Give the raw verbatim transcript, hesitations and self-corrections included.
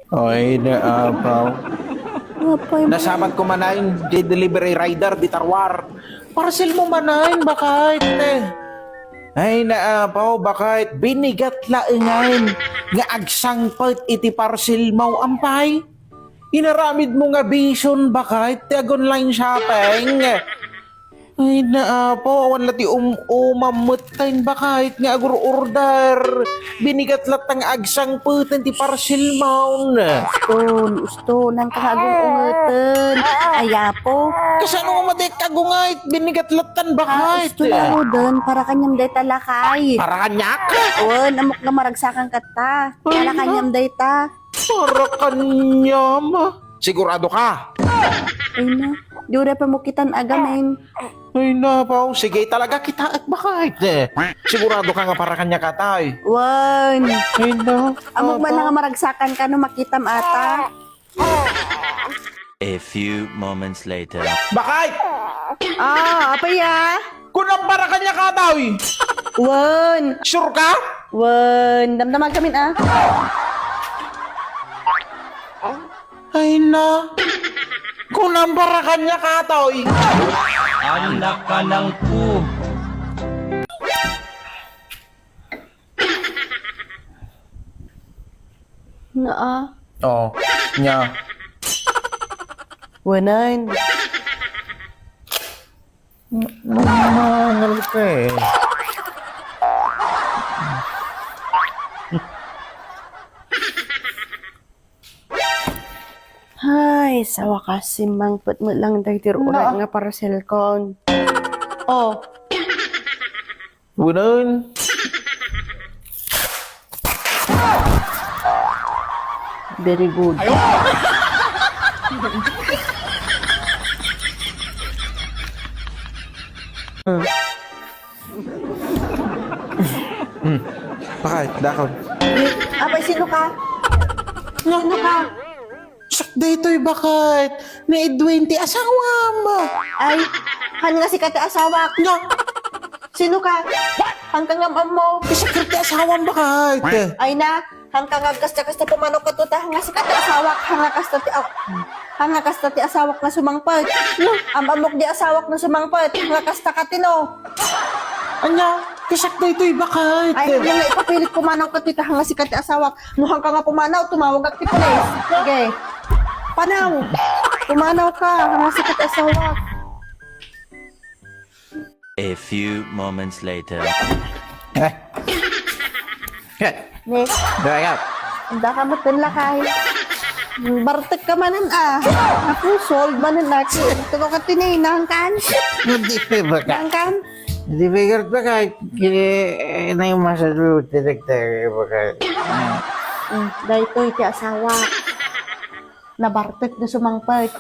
Ay, naapaw. Apay mo. Nasabat ko manen, di delivery rider, di taruar. Parcel mo manen, bakay. Ay, naapaw, bakay. Binigat laengen nga agsangpet iti parcel mo, ampay. Inaramid mo nga bison, bakay, ti ag-online shopping. Ay, naapaw, awan la ti um-umam metten, bakay, nga agur-order. Binigat latta nga agsangpeten ti parcel mo. Uston, uston, nang ka nga agur-ungeten. Ay, apo. Kasano nga madi kagunget? Binigat lattan, bakay. Ah, uston, aruden, para kaniam dayta lakay. Para kaniak? Wen, ammok nga maragsakan katta. Para kaniam dayta. Para kaniam. Sigurado ka? Ay na, di uray pa mo kitan agamin. Ay na, Pao, sige talaga kitaek, bakay. Sigurado ka nga para kaniak, atay? Wen. Ay na, ammok man nga maragsakan ka no makitam ata. A few moments later. Bakay! Ah, apay a? Kunam para kaniak, atay! Wen. Sure ka? Wen, damdama gamin a. Ay na. Kunam para kaniak, atay. Anak ka ng pu- Naa. Oh, nya. Wanan. Mangal ka eh. Ay, sa wakas, simmangpet met lang daytoy uray nga parcel kon. Oh. Wanan. Very good. Hmm. Bakit? Dakon. Apay, sino ka? Sino ka? Siak daytoy, bakit? Ni Edwin ti asawam. Ay, han nga sika ti asawak. Nga. Sino ka? Han ka nga ammo. Siak ti asawam, bakit? Ay na, han ka nga kasta-kasta pumanaw kadto ta, han nga sika ti asawak, han nga kasta ti aw-, han nga kasta ti asawak nga sumangpet. Am-ammok di asawak nga sumangpet, han nga kasta ka ti no. Anya, siak daytoy, bakit? Ay, anya nga ipapilit pumanaw kadto ta, han nga sika ti asawak. No han ka nga pumanaw, tumawagak ti pulis. Sige. Panaw. Pumanaw ka, han nga sika ti asawak. A few moments later. Eh. Eh. Ne? Dua ka. Anda ka met lakay. Bartek ka manen a. Apo, sold manen a. Ito ka tinay, nangkan? Hindi pa ba ka? Nangkan? Hindi pa ba ka? Kini, eh, na yung masa dulu, direkta ba ka? Mm, daytoy ti asawa. Nabartek no sumangpet.